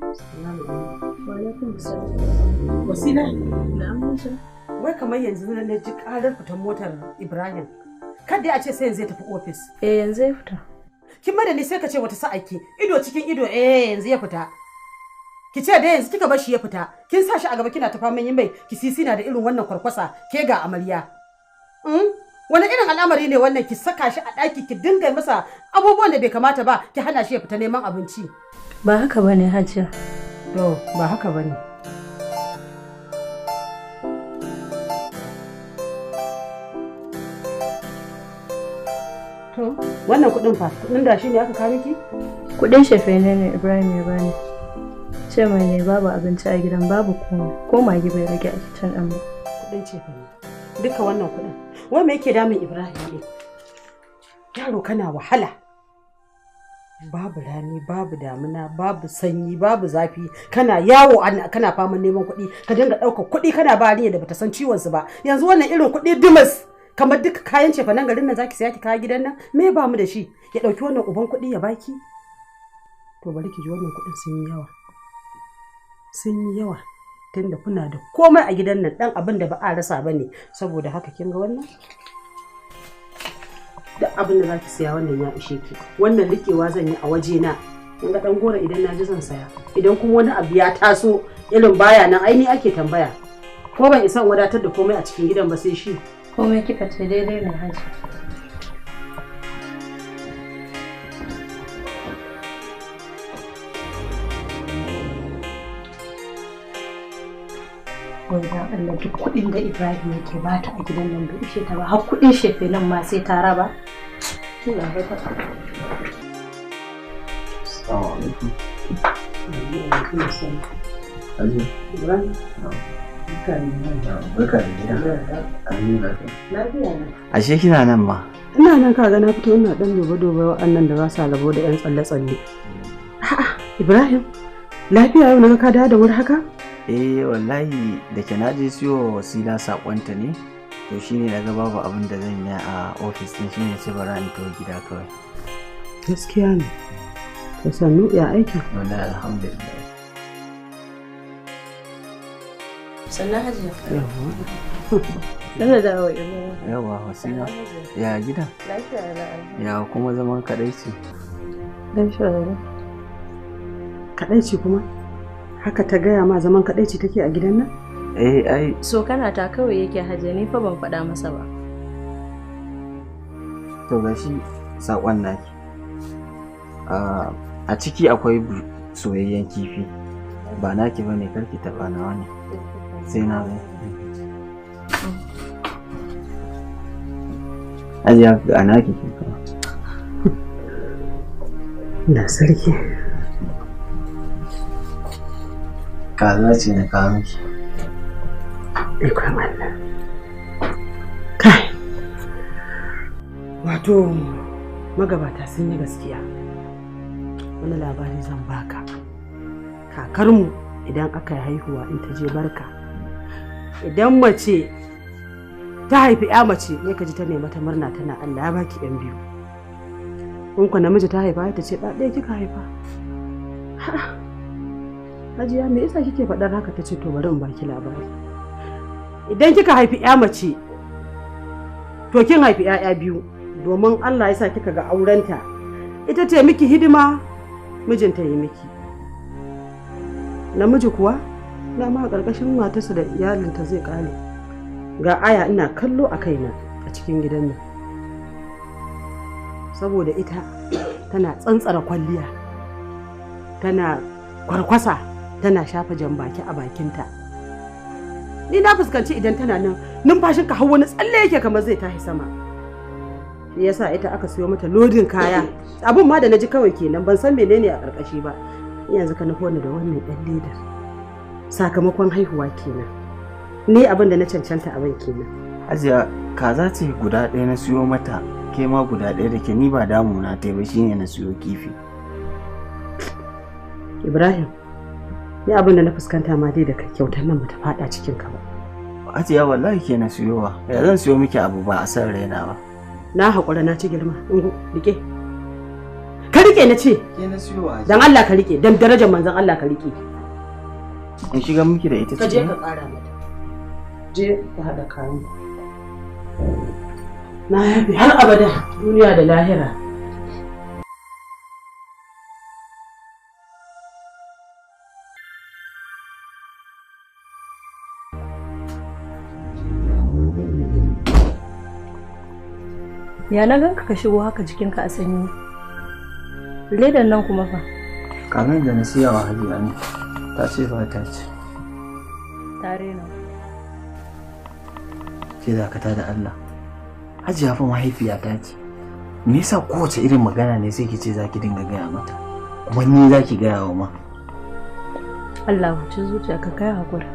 Wa alaikum salam. Wasila? Na'am Hajiya. Wai kamar yanzu na ji karar fitan motar Ibrahim. Kada a ce sai yanzu ya tafi ofis. Eh yanzu ya fita. Kin mada ni sai ka ce wata sa'a ki ido cikin ido eh yanzu ya fita. Ki ce da yanzu kika bar shi ya fita. Kin sa shi a gaba kina ta faman yin mai ki sisina da irin wannan kwarkwasa ke ga amarya. Wani irin al'amari ne wannan ki saka shi a ɗaki ki dinga masa abubuwan da bai kamata ba ki hana shi ya fita neman abinci. Ba haka bane Hajiya. To ba haka bane. To wannan kuɗin fa kuɗin da shi ne aka kawo miki? Kuɗin shefene ne Ibrahim ya bani. Ce mai ne babu abinci a gidan babu komai ko magi bai rage a kicin ɗin ba. Kuɗin cefene. Duka wannan kuɗin. Wai me yake damun Ibrahim ne? Yaro kana wahala. Babu rani, babu damina, babu sanyi, babu zafi. Kana yawo kana faman neman kuɗi, ka dinga ɗaukar kuɗi kana ba da bata san ciwon su ba. Yanzu wannan irin kuɗi dimas kamar duka kayan cefanen garin nan zaki saya ki kawo gidan nan, me ba mu da shi? Ya ɗauki wannan uban kuɗi ya baki? To bari ki ji wannan kuɗin sun yi yawa. Sun yi yawa. Tunda kuna da komai a gidan nan dan abin da ba a rasa bane, saboda haka kin ga wannan duk abin da zaki siya wannan ya ishe ki. Wannan rikewa zan yi a waje na. Kin ga dan gora idan naji zan saya, idan kuma wani abu ya taso irin baya nan ai ni ake tambaya. Ko ban isa wadatar da komai a cikin gidan ba sai shi. Komai kika ce daidai ne Hajiya. Wai dan Allah duk kuɗin da Ibrahim yake bata a gidan nan bai ishe ta ba, har kuɗin shefe nan ma sai ta raba. Allah ya bata. Assalamu alaikum. Ibrahim. Barka da gida. Amin lafiya. Lafiya ne. Ashe kina nan ma? Ina nan kaga na fito ina dan duba-duba wa'annan da ba sa rabo da 'yan tsalle-tsalle. A'a Ibrahim, lafiya yau naga ka dawo da wuri haka? Eh wallahi da ke na je siyo Wasila sakonta ne, to shine naga babu abin da zan yi a ofis din shine sai bara in tafi gida kawai. Gaskiya ne. To sannu ya aiki? Wallahi alhamdulillah. Sannan Hajiya. Yawwa. Sannan da dawo Ibrahim. Yawwa Wasila. Ya gida? Lafiya na. Ya kuma zaman kadaici? Lafiya na. Kadaici kuma? Haka ta gaya ma zaman kadaici take a gidan nan? Eh ai. So kana ta kawai yake Hajiya, ni fa ban faɗa masa ba. To gashi sakon naki. A ciki akwai soyayyen kifi. Ba naki bane karki taɓa nawa ne. Sai na zo. Hajiya ga naki ke kuma. Na sarki. Kaza ce na kawo miki. Ikon Allah. Kai. Wato magabata sun yi gaskiya. Wani labari zan baka. Kakarmu idan aka yi haihuwa in ta je barka. Idan mace ta haifi ya mace ne ka ji ta nema ta murna tana Allah ya baki yan biyu. In ku namiji ta haifa ta ce ɗa ɗaya kika haifa. Hajiya me yasa kike faɗar haka? Ta ce to bari in baki labari. Idan kika haifi ya mace to kin haifi ƴaƴa biyu, domin Allah ya sa kika ga aurenta. Ita ce miki hidima, mijinta yi miki. Namiji kuwa dama a ƙarƙashin matarsa da iyalinta zai ƙare. Ga aya ina kallo a kaina a cikin gidan nan. Saboda ita tana tsantsara kwalliya, tana kwarkwasa, tana shafa jan baki a bakinta. Ni na fuskanci idan tana nan numfashinka har wani tsalle yake kamar zai tashi sama. Shi yasa ita aka siyo mata lodin kaya. Abun ma da naji kawai kenan, ban san menene a ƙarƙashi ba. Yanzu ka nufo ni da wannan ɗan ledar. Sakamakon haihuwa kenan. Ni abin da na cancanta abin kenan. Hajiya kaza ce guda ɗaya na siyo mata, ke ma guda ɗaya da ke ni ba damuna ta ba shine na siyo kifi. Ibrahim, ni abin da na fuskanta ma dai da kai kyautar nan bata faɗa cikin ka ba. Hajiya wallahi ke na siyowa. Ya zan siyo miki abu ba a san raina ba. Na haƙura na ci girma. Ungo, rike. Ka rike rike na ce. Ke na siyo wa. Dan Allah ka rike, dan darajar manzon Allah ka rike. In shiga miki da ita Ka je ciki? ka kara mata. Je ka haɗa kayan. Na yafe har abada duniya da lahira. Ya na ganka ka shigo haka jikinka a sanyi. Ledan nan kuma fa. Kamin da na siya wa Hajiya ne. Ta ce ba ta ce. Tare na. Ke dakata da Allah. Hajiya fa mahaifiyata ce. Me yasa kowace irin magana ne sai ki ce za ki dinga gaya mata? Kuma ni za ki gaya wa ma. Allah huci zuciya ka kai hakuri.